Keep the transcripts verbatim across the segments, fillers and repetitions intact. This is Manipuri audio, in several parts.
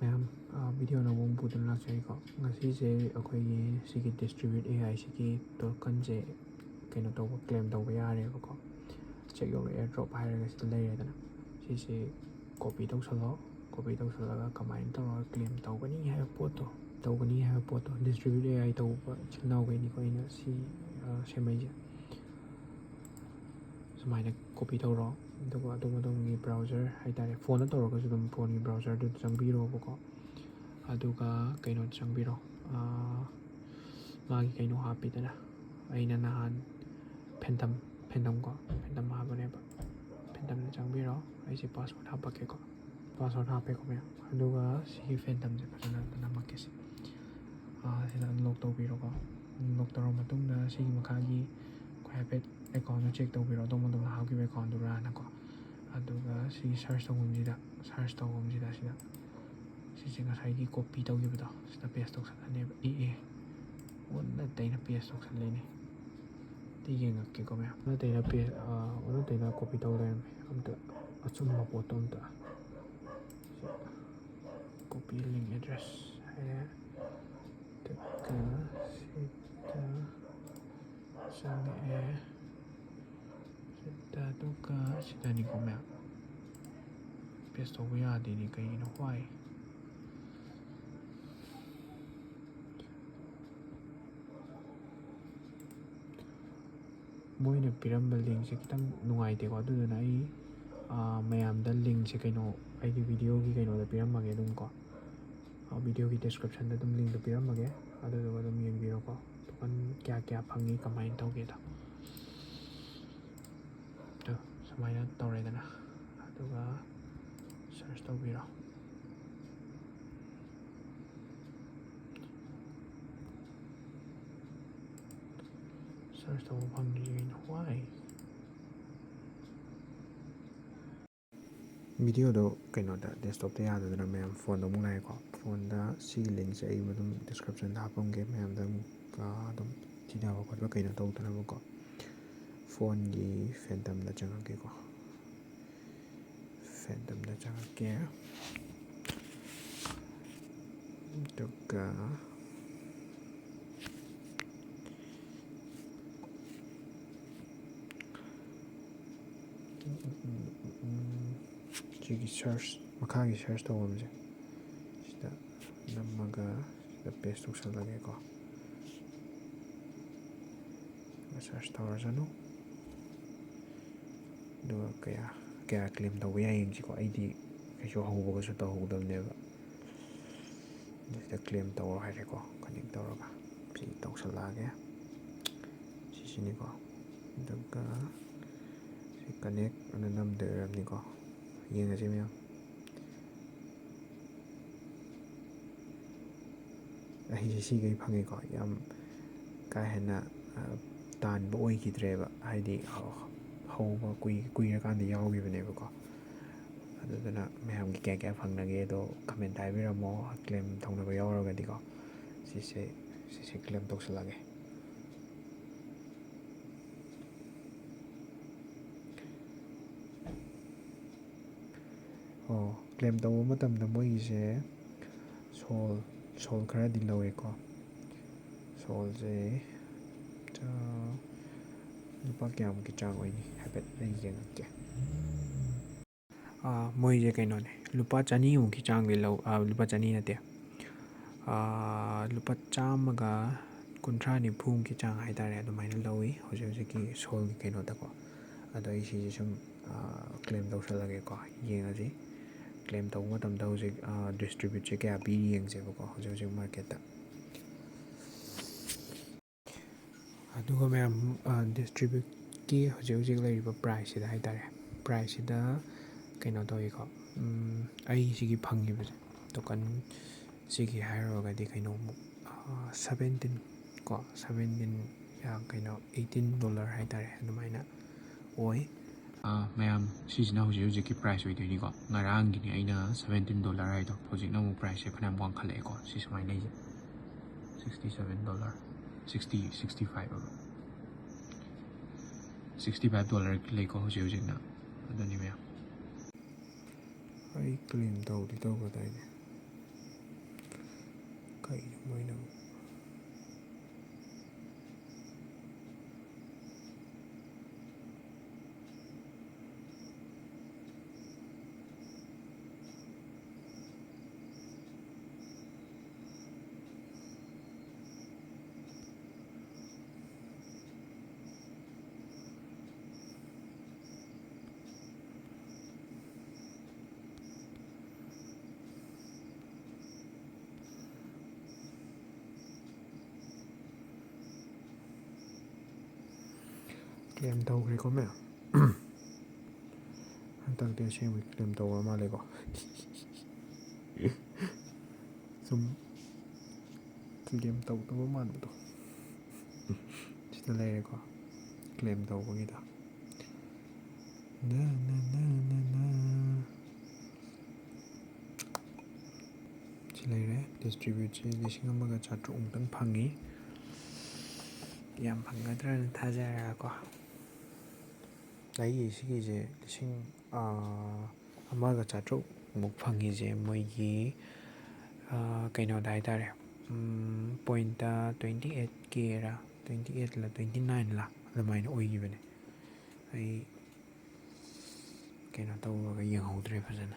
ꯃꯌꯥꯝ, ꯚꯤꯗꯤꯑꯣ ꯑꯅꯧꯕ ꯑꯃ ꯄꯨꯗꯨꯅ ꯂꯥꯛꯆꯔꯤꯀꯣ꯫ ꯉꯁꯤꯁꯦ ꯑꯩꯈꯣꯏꯒꯤ ꯁꯤꯒꯤ Distribute AI ꯁꯤꯒꯤ ꯇꯣꯀꯟꯁꯦ ꯀꯩꯅꯣ ꯇꯧꯕ, ꯀ꯭ꯂꯦꯝ ꯇꯧꯕ ꯌꯥꯔꯦꯕꯀꯣ꯫ ꯆꯦꯛ ꯌꯧꯔꯦ, ꯑꯦꯌꯔ ꯗ꯭ꯔꯣꯞ ꯍꯥꯏꯔꯒ ꯁꯤꯗ ꯂꯩꯔꯦꯗꯅ꯫ ꯁꯤꯁꯦ ꯀꯣꯄꯤ ꯇꯧꯁꯜꯂꯣ꯫ ꯀꯣꯄꯤ ꯇꯧꯁꯜꯂꯒ ꯀꯃꯥꯏꯅ ꯇꯧꯔꯒ ꯀ꯭ꯂꯦꯝ ꯇꯧꯒꯅꯤ ꯍꯥꯏꯕ ꯄꯣꯠꯇꯣ, ꯇꯧꯒꯅꯤ ꯍꯥꯏꯕ ꯄꯣꯠꯇꯣ Distribute AI ꯇꯧꯕ ꯏꯆꯤꯜ ꯏꯅꯥꯎꯈꯩꯅꯤꯀꯣ ꯑꯩꯅ ꯁꯤ ꯁꯦꯝꯃꯛꯏꯁꯦ꯫ ꯁꯨꯃꯥꯏꯅ ꯀꯣꯄꯤ ꯇꯧꯔꯣ꯫ ꯑꯗꯨꯒ ꯑꯗꯣꯝ ꯑꯗꯣꯝꯒꯤ ꯕ꯭ꯔꯥꯎꯖꯔ ꯍꯥꯏꯇꯥꯔꯦ, ꯐꯣꯟꯗ ꯇꯧꯔꯒꯁꯨ ꯑꯗꯨꯝ ꯐꯣꯟꯒꯤ ꯕ꯭ꯔꯥꯎꯖꯔꯗꯨꯗ ꯆꯪꯕꯤꯔꯣꯕꯀꯣ꯫ ꯑꯗꯨꯒ ꯀꯩꯅꯣꯗ ꯆꯪꯕꯤꯔꯣ, ꯃꯥꯒꯤ ꯀꯩꯅꯣ ꯍꯥꯞꯄꯤꯗꯅ, ꯑꯩꯅ ꯅꯍꯥꯟ Phantom, Phantom ꯀꯣ, Phantom ꯍꯥꯞꯄꯅꯦꯕ꯫ Phantomꯗ ꯆꯪꯕꯤꯔꯣ꯫ ꯑꯩꯁꯦ ꯄꯥꯁꯋꯥꯔꯗ ꯍꯥꯞꯄꯛꯀꯦꯀꯣ꯫ ꯄꯥꯁꯋꯥꯔꯗ ꯍꯥꯞꯄꯦꯀꯣ ꯃꯌꯥꯝ꯫ ꯑꯗꯨꯒ ꯁꯤꯒꯤ Phantomꯁꯦ ꯐꯖꯅ ꯑꯝꯇ ꯅꯝꯃꯛꯀꯦ ꯁꯤ꯫ ꯁꯤꯗ ꯑꯟꯂꯣꯛ ꯇꯧꯕꯤꯔꯣꯀꯣ꯫ ꯑꯟꯂꯣꯛ ꯇꯧꯔ ꯃꯇꯨꯡꯗ ꯁꯤꯒꯤ ꯃꯈꯥꯒꯤ ꯑꯩꯈꯣꯏ ꯍꯥꯏꯐꯦꯠ ꯑꯦꯀꯥꯎꯟꯗꯣ ꯆꯦꯛ ꯇꯧꯕꯤꯔꯣ, ꯑꯗꯣꯝ ꯑꯗꯣꯝꯅ ꯍꯥꯞꯈꯤꯕ ꯑꯦꯀꯥꯎꯟꯗꯨꯔꯥꯅꯀꯣ꯫ ꯑꯗꯨꯒ ꯁꯤꯒꯤ ꯁꯔꯁ ꯇꯧꯐꯝꯁꯤꯗ, ꯁꯔꯁ ꯇꯧꯐꯝꯁꯤꯗ ꯁꯤꯗ ꯁꯤꯁꯦ ꯉꯁꯥꯏꯒꯤ ꯀꯣꯄꯤ ꯇꯧꯈꯤꯕꯗꯣ ꯁꯤꯗ ꯄꯦꯁ ꯇꯧꯁꯜꯂꯅꯦꯕ꯫ ꯑꯦ ꯑꯦ, ꯑꯣꯟꯅ ꯇꯩꯅ ꯄꯦꯁ ꯇꯧꯁꯜꯂꯤꯅꯦ꯫ ꯑꯝꯇ ꯌꯦꯡꯉꯛꯀꯦꯀꯣ ꯃꯌꯥꯝ꯫ ꯑꯣꯟꯅ ꯇꯩꯅ ꯄꯦꯁ, ꯑꯣꯟꯅ ꯇꯩꯅ ꯀꯣꯄꯤ ꯇꯧ ꯂꯩꯔꯝꯃꯦ꯫ ꯑꯝꯇ ꯑꯆꯨꯝꯕ ꯄꯣꯠꯇꯣ ꯑꯝꯇ꯫ Copy link address ꯍꯥꯏꯔꯦ꯫ ꯑꯗꯨꯒ ꯁꯤꯗ ꯆꯪꯉꯛꯑꯦ꯫ ꯁꯤꯗ ꯑꯗꯨꯒ ꯁꯤꯗꯅꯤꯀꯣ ꯃꯌꯥꯝ꯫ ꯄꯦꯁ ꯇꯧꯕ ꯌꯥꯗꯦꯅꯦ, ꯀꯩꯒꯤꯅꯣ? ꯋꯥꯏ꯫ ꯃꯣꯏꯅ ꯄꯤꯔꯝꯕ ꯂꯤꯡꯁꯦ ꯈꯤꯇꯪ ꯅꯨꯡꯉꯥꯏꯇꯦꯀꯣ꯫ ꯑꯗꯨꯗꯨꯅ ꯑꯩ, ꯑꯥ, ꯃꯌꯥꯝꯗ ꯂꯤꯡꯁꯦ ꯀꯩꯅꯣ, ꯑꯩꯒꯤ ꯚꯤꯗꯤꯑꯣꯒꯤ ꯀꯩꯅꯣꯗ ꯄꯤꯔꯝꯃꯒꯦ ꯑꯗꯨꯝ ꯀꯣ꯫ ꯑꯥ, ꯚꯤꯗꯤꯑꯣꯒꯤ ꯗꯤꯁꯀ꯭ꯔꯤꯞꯁꯟꯗ ꯑꯗꯨꯝ ꯂꯤꯡꯗꯣ ꯄꯤꯔꯝꯃꯒꯦ꯫ ꯑꯗꯨꯗꯨꯒ ꯑꯗꯨꯝ ꯌꯦꯡꯕꯤꯔꯣꯀꯣ꯫ ꯇꯣꯀꯟ ꯀꯌꯥ ꯀꯌꯥ ꯐꯪꯉꯤ, ꯀꯃꯥꯏꯅ ꯇꯧꯒꯦꯗꯣ꯫ ꯑꯗꯨ ꯁꯨꯃꯥꯏꯅ ꯇꯧꯔꯦꯗꯅ꯫ ꯑꯗꯨꯒ ꯁꯔꯁ ꯇꯧꯕꯤꯔꯣ꯫ ꯁꯔꯁ ꯇꯧꯕ ꯐꯪꯗ꯭ꯔꯤꯁꯦ ꯀꯩꯅꯣ? ꯋꯥꯏ꯫ ꯚꯤꯗꯤꯑꯣꯗꯣ ꯀꯩꯅꯣꯗ, ꯗꯦꯁꯛꯇꯣꯞꯇ ꯌꯥꯗꯗꯅ ꯃꯌꯥꯝ ꯐꯣꯟꯗ ꯑꯃꯨꯛ ꯂꯥꯛꯑꯦꯀꯣ꯫ ꯐꯣꯟꯗ ꯁꯤꯒꯤ ꯂꯤꯡꯁꯦ ꯑꯩ ꯑꯗꯨꯝ ꯗꯤꯁꯀ꯭ꯔꯤꯞꯁꯟꯗ ꯍꯥꯞꯄꯝꯒꯦ, ꯃꯌꯥꯝꯗ ꯑꯃꯨꯛ, ꯑꯥ, ꯑꯗꯨꯝ ꯊꯤꯅꯕ ꯈꯣꯠꯄ ꯀꯩꯅꯣ ꯇꯧꯗꯅꯕꯀꯣ꯫ ꯐꯣꯟꯒꯤ Phantomꯗ ꯆꯪꯉꯛꯀꯦꯀꯣ꯫ Phantomꯗ ꯆꯪꯉꯛꯀꯦ꯫ ꯑꯗꯨꯒ ꯁꯤꯒꯤ ꯁꯔꯁ, ꯃꯈꯥꯒꯤ ꯁꯔꯁ ꯇꯧꯐꯝꯁꯦ, ꯁꯤꯗ ꯅꯝꯃꯒ ꯁꯤꯗ ꯄꯦꯁ ꯇꯧꯁꯜꯂꯒꯦꯀꯣ꯫ ꯁꯔꯁ ꯇꯧꯔꯁꯅꯨ꯫ ꯑꯗꯨꯒ ꯀꯌꯥ ꯀꯌꯥ ꯀ꯭ꯂꯦꯝ ꯇꯧꯕ ꯌꯥꯏ ꯌꯦꯡꯁꯤꯀꯣ꯫ ꯑꯩꯗꯤ ꯀꯩꯁꯨ ꯍꯧꯕꯒꯁꯨ ꯇꯧꯍꯧꯗꯕꯅꯦꯕ꯫ ꯑꯗꯨ ꯁꯤꯗ ꯀ꯭ꯂꯦꯝ ꯇꯧꯔꯣ ꯍꯥꯏꯔꯦꯀꯣ꯫ ꯀꯅꯦꯛ ꯇꯧꯔꯒ ꯁꯤ ꯇꯧꯁꯜꯂꯛꯑꯒꯦ꯫ ꯁꯤꯁꯤꯅꯤꯀꯣ꯫ ꯑꯗꯨꯒ ꯁꯤ ꯀꯅꯦꯛ ꯑꯅ ꯅꯝꯗꯣꯏ ꯑꯣꯏꯔꯝꯅꯤꯀꯣ꯫ ꯌꯦꯡꯉꯁꯤ ꯃꯌꯥꯝ꯫ ꯑꯩꯁꯦ ꯁꯤꯈꯩ ꯐꯪꯉꯤꯀꯣ꯫ ꯌꯥꯝ ꯀꯥ ꯍꯦꯟꯅ, ꯑ, ꯇꯥꯟꯕ ꯑꯣꯏꯈꯤꯗ꯭ꯔꯦꯕ꯫ ꯍꯥꯏꯗꯤ, ꯍ-, ꯍꯧꯕ ꯀꯨꯏ-, ꯀꯨꯏꯔꯀꯥꯟꯗ ꯌꯥꯎꯈꯤꯕꯅꯦꯕꯀꯣ꯫ ꯑꯗꯨꯗꯨꯅ ꯃꯌꯥꯝꯒꯤ ꯀꯌꯥ ꯀꯌꯥ ꯐꯪꯅꯒꯦꯗꯣ ꯀꯃꯦꯟꯇ ꯍꯥꯏꯕꯤꯔꯝꯃꯣ꯫ ꯀ꯭ꯂꯦꯝ ꯇꯧꯅꯕ ꯌꯥꯎꯔꯒꯗꯤꯀꯣ꯫ ꯁꯤꯁꯦ, ꯁꯤꯁꯦ ꯀ꯭ꯂꯦꯝ ꯇꯧꯁꯜꯂꯒꯦ꯫ ꯑꯣ, ꯀ꯭ꯂꯦꯝ ꯇꯧꯕ ꯃꯇꯝꯗ ꯃꯣꯏꯒꯤꯁꯦ ꯁꯣꯜ, ꯁꯣꯜ ꯈꯔꯗꯤ ꯂꯧꯋꯦꯀꯣ꯫ ꯁꯣꯜꯁꯦ, ꯑ, ꯂꯨꯄꯥ ꯀꯌꯥꯃꯨꯛꯀꯤ ꯆꯥꯡ ꯑꯣꯏꯅꯤ ꯍꯥꯏꯐꯦꯠ ꯑꯩ ꯌꯦꯡꯉꯛꯀꯦ꯫ ꯑ, ꯃꯣꯏꯁꯦ ꯀꯩꯅꯣꯅꯦ, ꯂꯨꯄꯥ ꯆꯅꯤꯃꯨꯛꯀꯤ ꯆꯥꯡꯗꯤ ꯂꯧ-, ꯑ, ꯂꯨꯄꯥ ꯆꯅꯤ ꯅꯠꯇꯦ, ꯑ, ꯂꯨꯄꯥ ꯆꯥꯝꯃꯒ ꯀꯨꯟꯊ꯭ꯔꯥ ꯅꯤꯐꯨꯃꯨꯛꯀꯤ ꯆꯥꯡ ꯍꯥꯏꯇꯥꯔꯦ, ꯑꯗꯨꯃꯥꯏꯅ ꯂꯧꯋꯤ ꯍꯧꯖꯤꯛ ꯍꯧꯖꯤꯛꯀꯤ ꯁꯣꯜꯒꯤ ꯀꯩꯅꯣꯗꯀꯣ꯫ ꯑꯗꯣ ꯑꯩ ꯁꯤꯁꯦ ꯁꯨꯝ, ꯑ, ꯀ꯭ꯂꯦꯝ ꯇꯧꯁꯜꯂꯒꯦꯀꯣ꯫ ꯌꯦꯡꯉꯁꯤ꯫ ꯀ꯭ꯂꯦꯝ ꯇꯧꯕ ꯃꯇꯝꯗ ꯍꯧꯖꯤꯛ, ꯑ, ꯗꯤꯁꯇ꯭ꯔꯤꯕ꯭ꯌꯨꯠꯁꯦ ꯀꯌꯥ ꯄꯤꯔꯤ ꯌꯦꯡꯁꯦꯕꯀꯣ, ꯍꯧꯖꯤꯛ ꯍꯧꯖꯤꯛ ꯃꯥꯔꯀꯦꯠꯇ꯫ ꯑꯗꯨꯒ ꯃꯌꯥꯝ, ꯑ, ꯗꯤꯁꯇ꯭ꯔꯤꯕ꯭ꯌꯨꯠꯀꯤ ꯍꯧꯖꯤꯛ ꯍꯧꯖꯤꯛ ꯂꯩꯔꯤꯕ ꯄ꯭ꯔꯥꯏꯁꯁꯤꯗ ꯍꯥꯏꯇꯥꯔꯦ, ꯄ꯭ꯔꯥꯏꯁꯁꯤꯗ ꯀꯩꯅꯣ ꯇꯧꯋꯤꯀꯣ, ꯎꯝ, ꯑꯩ ꯁꯤꯒꯤ ꯐꯪꯉꯤꯕꯁꯦ, ꯇꯣꯀꯟ ꯁꯤꯒꯤ ꯍꯥꯏꯔꯨꯔꯒꯗꯤ ꯀꯩꯅꯣꯃꯨꯛ, ꯑ, ꯁꯕꯦꯟꯇꯤꯟ ꯀꯣ, ꯁꯕꯦꯟꯇꯤꯟ, ꯑ, ꯀꯩꯅꯣ, ꯑꯩꯠꯇꯤꯟ ꯗꯣꯂꯔ ꯍꯥꯏꯇꯥꯔꯦ, ꯑꯗꯨꯃꯥꯏꯅ ꯑꯣꯏ꯫ ꯑ, ꯃꯌꯥꯝ, ꯁꯤꯁꯤꯅ ꯍꯧꯖꯤꯛ ꯍꯧꯖꯤꯛꯀꯤ ꯄ꯭ꯔꯥꯏꯁ ꯑꯣꯏꯗꯣꯏꯅꯤꯀꯣ꯫ ꯉꯔꯥꯡꯒꯤꯅꯤ ꯑꯩꯅ ꯁꯕꯦꯟꯇꯤꯟ ꯗꯣꯂꯔ ꯍꯥꯏꯗꯣ, ꯍꯧꯖꯤꯛꯅ ꯑꯃꯨꯛ ꯄ꯭ꯔꯥꯏꯁꯁꯦ ꯐꯅꯌꯥꯝ ꯋꯥꯡꯈꯠꯂꯛꯑꯦꯀꯣ꯫ ꯁꯤ ꯁꯨꯃꯥꯏꯅ ꯂꯩꯁꯦ, sixty seven dollar, sixty, sixty five ꯑꯣꯏꯕ, ꯁꯤꯛꯁꯇꯤ ꯐꯥꯏꯚ ꯗꯣꯂꯔ ꯂꯩꯀꯣ ꯍꯧꯖꯤꯛ ꯍꯧꯖꯤꯛꯅ꯫ ꯑꯗꯨꯅꯤ ꯃꯌꯥꯝ꯫ ꯑꯩ ꯀ꯭ꯂꯦꯝ ꯇꯧꯗꯤ ꯇꯧꯒꯗꯥꯏꯅꯦ? ꯀ꯭ꯂꯦꯝ ꯇꯧꯈ꯭ꯔꯦꯀꯣ ꯃꯌꯥꯝ꯫ ꯍꯟꯗꯛꯇꯤ ꯑꯁꯦꯡꯕꯒꯤ ꯀ꯭ꯂꯦꯝ ꯇꯧꯕ ꯃꯥꯜꯂꯦꯀꯣ꯫ ꯁꯨꯝ ꯀ꯭ꯂꯦꯝ ꯇꯧꯗꯕ ꯃꯥꯟꯕꯗꯣ ꯁꯤꯗ ꯂꯩꯔꯦꯀꯣ, ꯀ꯭ꯂꯦꯝ ꯇꯧꯕꯒꯤꯗ꯫ ꯅ, ꯅ, ꯅ, ꯅ, ꯅ꯫ ꯁꯤ ꯂꯩꯔꯦ꯫ ꯗꯤꯁꯇ꯭ꯔꯤꯕ꯭ꯌꯨꯠꯁꯦ ꯂꯤꯁꯤꯡ ꯑꯃꯒ ꯆꯥꯇ꯭ꯔꯨꯛ ꯃꯨꯛꯇꯪ ꯐꯪꯉꯤ꯫ ꯌꯥꯝ ꯐꯪꯒꯗ꯭ꯔꯅ ꯊꯥꯖꯔꯒꯀꯣ꯫ ꯑꯩꯒꯤ ꯁꯤꯒꯤꯁꯦ ꯂꯤꯁꯤꯡ, ꯑꯥ, ꯑꯃꯒ ꯆꯥꯇ꯭ꯔꯨꯛ ꯃꯨꯛ ꯐꯪꯉꯤꯁꯦ ꯃꯣꯏꯒꯤ, ꯑꯥ, ꯀꯩꯅꯣꯗ ꯍꯥꯏꯇꯥꯔꯦ, ꯎꯝ, ꯄꯣꯏꯟꯠꯇ twenty eight K ꯔ, twenty eight ꯂ twenty nine ꯂ ꯑꯗꯨꯃꯥꯏꯅ ꯑꯣꯏꯈꯤꯕꯅꯦ꯫ ꯑꯩ ꯀꯩꯅꯣ ꯇꯧꯔꯒ ꯌꯦꯡꯍꯧꯗ꯭ꯔꯦ ꯐꯖꯅ꯫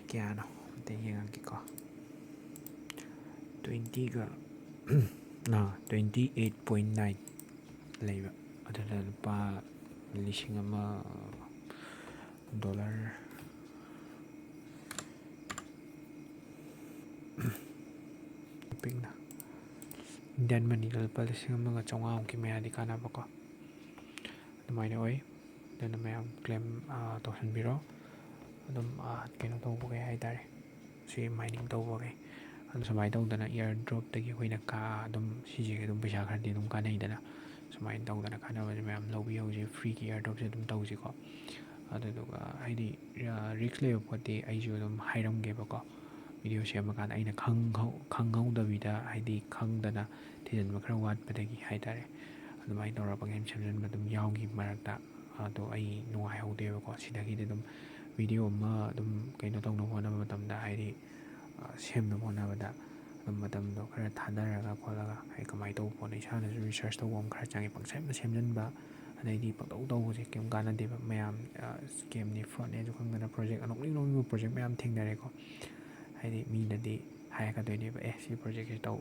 ꯀꯌꯥꯅꯣ ꯑꯝꯇ ꯌꯦꯡꯉꯛꯀꯦꯀꯣ꯫ Twenty ꯒ, ꯑꯥ, twenty eight point nine ꯂꯩꯕ꯫ ꯑꯗꯨꯗ ꯂꯨꯄꯥ ꯂꯤꯁꯤꯡ ꯑꯃ ꯗꯣꯂꯔ ꯄꯤꯛꯅ, ꯏꯟꯗꯤꯌꯥꯟ ꯃꯅꯤꯗ ꯂꯨꯄꯥ ꯂꯤꯁꯤꯡ ꯑꯃꯒ ꯆꯥꯝꯃꯉꯥꯃꯨꯛꯀꯤ ꯃꯌꯥꯗꯤ ꯀꯥꯟꯅꯕꯀꯣ꯫ ꯑꯗꯨꯃꯥꯏꯅ ꯑꯣꯏ꯫ ꯑꯗꯨꯅ ꯃꯌꯥꯝ ꯀ꯭ꯂꯦꯝ, ꯑꯥ, ꯇꯧꯁꯟꯕꯤꯔꯣ꯫ ꯑꯗꯨꯝ, ꯑꯥ, ꯀꯩꯅꯣ ꯇꯧꯕꯈꯩ ꯍꯥꯏꯇꯥꯔꯦ, ꯁꯤ ꯃꯥꯏꯅꯤꯡ ꯇꯧꯕꯈꯩ꯫ ꯑꯗꯨ ꯁꯨꯃꯥꯏꯅ ꯇꯧꯗꯅ ꯏꯌꯔ ꯗ꯭ꯔꯣꯞꯇꯒꯤ ꯑꯩꯈꯣꯏꯅ ꯀꯥ-, ꯑꯗꯨꯝ ꯁꯤꯁꯦ ꯑꯗꯨꯝ ꯄꯩꯁꯥ ꯈꯔꯗꯤ ꯑꯗꯨꯝ ꯀꯥꯟꯅꯩꯗꯅ꯫ ꯁꯨꯃꯥꯏꯅ ꯇꯧꯗꯅ ꯀꯥꯟꯅꯕꯁꯦ ꯃꯌꯥꯝ ꯂꯧꯕꯤꯍꯧꯁꯦ꯫ ꯐ꯭ꯔꯤꯒꯤ ꯏꯌꯔ ꯗ꯭ꯔꯣꯞꯁꯦ ꯑꯗꯨꯝ ꯇꯧꯁꯤꯀꯣ꯫ ꯑꯗꯨꯗꯨꯒ ꯍꯥꯏꯗꯤ, ꯑꯥ, ꯔꯤꯛꯁ ꯂꯩꯕ ꯄꯣꯠꯇꯤ ꯑꯩꯁꯨ ꯑꯗꯨꯝ ꯍꯥꯏꯔꯝꯒꯦꯕꯀꯣ꯫ ꯚꯤꯗꯤꯑꯣ ꯁꯦꯝꯕ ꯀꯥꯟꯗ ꯑꯩꯅ ꯈꯪꯍꯧ-, ꯈꯪꯍꯧꯗꯕꯤꯗ, ꯍꯥꯏꯗꯤ ꯈꯪꯗꯅ ꯊꯤꯖꯤꯟꯕ ꯈꯔ ꯋꯥꯠꯄꯗꯒꯤ ꯍꯥꯏꯇꯥꯔꯦ, ꯑꯗꯨꯃꯥꯏꯅ ꯇꯧꯔꯒ ꯄꯪꯁꯦꯝ ꯁꯦꯝꯖꯤꯟꯕ ꯑꯗꯨꯝ ꯌꯥꯎꯈꯤ ꯃꯔꯛꯇ꯫ ꯑꯗꯣ ꯑꯩ ꯅꯨꯡꯉꯥꯏꯍꯧꯗꯦꯕꯀꯣ꯫ ꯁꯤꯗꯒꯤꯗꯤ ꯑꯗꯨꯝ ꯚꯤꯗꯤꯑꯣ ꯑꯃ ꯑꯗꯨꯝ ꯀꯩꯅꯣ ꯇꯧꯅꯕ ꯍꯣꯠꯅꯕ ꯃꯇꯝꯗ, ꯍꯥꯏꯗꯤ, ꯑ, ꯁꯦꯝꯅꯕ ꯍꯣꯠꯅꯕꯗ ꯑꯗꯨꯝ ꯃꯇꯝꯗꯣ ꯈꯔ ꯊꯥꯗꯔꯒ ꯈꯣꯠꯂꯒ, ꯍꯥꯏꯗꯤ ꯀꯃꯥꯏꯅ ꯇꯧꯕ ꯄꯣꯠꯅꯣ, ꯏꯁꯥꯅꯁꯨ ꯔꯤꯁꯔꯁ ꯇꯧꯕ ꯑꯃ ꯈꯔ ꯆꯪꯉꯤ꯫ ꯄꯪꯁꯦꯝꯗ ꯁꯦꯝꯖꯤꯟꯕ, ꯑꯗꯩꯗꯤ ꯄꯪꯇꯧ ꯇꯧꯕꯁꯦ ꯀꯩꯝ ꯀꯥꯟꯅꯗꯦꯕ꯫ ꯃꯌꯥꯝ, ꯑ, ꯁ꯭ꯀꯦꯝꯅꯤ, ꯐ꯭ꯔꯣꯗꯅꯦꯁꯨ ꯈꯪꯗꯅ ꯄ꯭ꯔꯣꯖꯦꯛ ꯑꯅꯣꯛꯅꯤꯡ ꯅꯣꯛꯅꯤꯡꯕ ꯄ꯭ꯔꯣꯖꯦꯛ ꯃꯌꯥꯝ ꯊꯦꯡꯅꯔꯦꯀꯣ꯫ ꯍꯥꯏꯗꯤ ꯃꯤꯅꯗꯤ ꯍꯥꯏꯔꯛꯀꯗꯣꯏꯅꯦꯕ, "ꯑꯦ, ꯁꯤ ꯄ꯭ꯔꯣꯖꯦꯛꯁꯦ ꯇꯧ,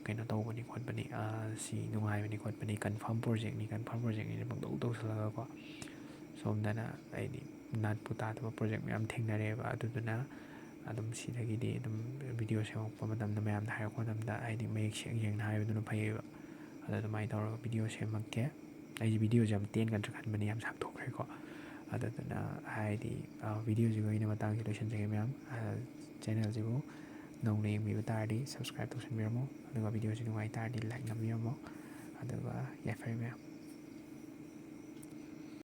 ꯀꯩꯅꯣ ꯇꯧꯕꯅꯤ ꯈꯣꯠꯄꯅꯤ, ꯑ, ꯁꯤ ꯅꯨꯡꯉꯥꯏꯕꯅꯤ ꯈꯣꯠꯄꯅꯤ, ꯀꯟꯐꯥꯔꯝ ꯄ꯭ꯔꯣꯖꯦꯛꯅꯤ, ꯀꯟꯐꯥꯔꯝ ꯄ꯭ꯔꯣꯖꯦꯛꯅꯤꯅ" ꯄꯪꯇꯧ ꯇꯧꯁꯜꯂꯒꯀꯣ꯫ ꯁꯣꯝꯗꯅ ꯍꯥꯏꯗꯤ ꯅꯥꯠꯄꯨ ꯇꯥꯗꯕ ꯄ꯭ꯔꯣꯖꯦꯛ ꯃꯌꯥꯝ ꯊꯦꯡꯅꯔꯦꯕ꯫ ꯑꯗꯨꯗꯨꯅ ꯑꯗꯨꯝ ꯁꯤꯗꯒꯤꯗꯤ ꯑꯗꯨꯝ ꯚꯤꯗꯤꯑꯣ ꯁꯦꯝꯃꯛꯄ ꯃꯇꯝꯗ ꯃꯌꯥꯝꯗ ꯍꯥꯏꯔꯛꯄ ꯃꯇꯝꯗ ꯍꯥꯏꯗꯤ ꯃꯌꯦꯛ ꯁꯦꯡ ꯁꯦꯡꯅ ꯍꯥꯏꯕꯗꯨꯅ ꯐꯩꯌꯦꯕ꯫ ꯑꯗꯨꯃꯥꯏꯅ ꯇꯧꯔꯒ ꯚꯤꯗꯤꯑꯣ ꯁꯦꯝꯃꯛꯀꯦ꯫ ꯑꯩꯁꯦ ꯚꯤꯗꯤꯑꯣꯁꯦ ꯌꯥꯝ ꯇꯦꯟꯒꯗ꯭ꯔꯥ ꯈꯟꯕꯅꯦ, ꯌꯥꯝ ꯁꯥꯡꯊꯣꯛꯈ꯭ꯔꯦꯀꯣ꯫ ꯑꯗꯨꯗꯨꯅ ꯍꯥꯏꯗꯤ, ꯑ, ꯚꯤꯗꯤꯑꯣꯁꯤꯒꯤ ꯑꯣꯏꯅ ꯃꯇꯥꯡꯁꯤ ꯂꯣꯏꯁꯤꯟꯖꯒꯦ ꯃꯌꯥꯝ꯫ ꯑ, ꯆꯦꯅꯦꯜꯁꯤꯕꯨ ꯅꯧꯅ ꯌꯦꯡꯕꯤꯕ ꯇꯥꯔꯗꯤ subscribe ꯇꯧꯁꯟꯕꯤꯔꯝꯃꯣ, ꯑꯗꯨꯒ ꯚꯤꯗꯤꯑꯣꯁꯤ ꯅꯨꯡꯉꯥꯏ ꯇꯥꯔꯗꯤ like ꯅꯝꯕꯤꯔꯝꯃꯣ꯫ ꯑꯗꯨꯒ ꯌꯥꯏꯐꯔꯦ ꯃꯌꯥꯝ꯫